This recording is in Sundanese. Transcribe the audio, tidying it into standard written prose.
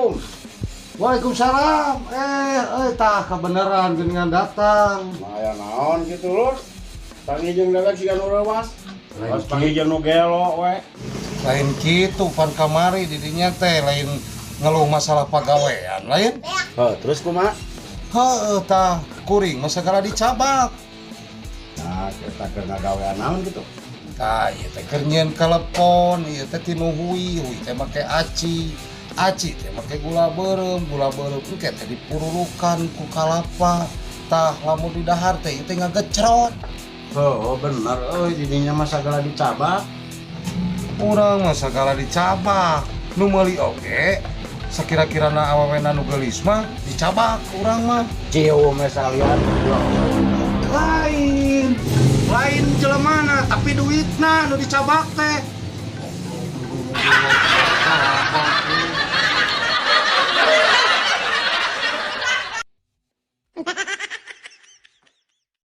Assalamualaikum. Waalaikumsalam. Eh, eh, tah kebenaran geuningan datang. Nah, aya naon gitu, Lur? Panggih jeung dewek siga nu reuwas. Lain Terus panggih jeung nu gelo we. Lain kitu, pan kamari didinya teh lain ngeluh masalah pagawean, lain. Heuh, terus kumaha? Heeh, tah kuring mah segala dicabak. Nah, kita keur ngagawean naon gitu? Tah, ieu teh keur nyieun telepon, ieu teh tinu hui, hui teh make aci. Aci teh make gula beureum, gula beureum engke teh dipururukan ku kalapa. Tah, lamun didahar teh ieu teh ngagecrot. Oh, bener euy, didinya mah sagala dicabak. Urang mah segala dicabak. Nu meuli oge sakira-kirana awewena nu geulis mah dicabak urang mah. Cium we salian. Lain. Lain jelemana tapi duitna nu dicabak teh.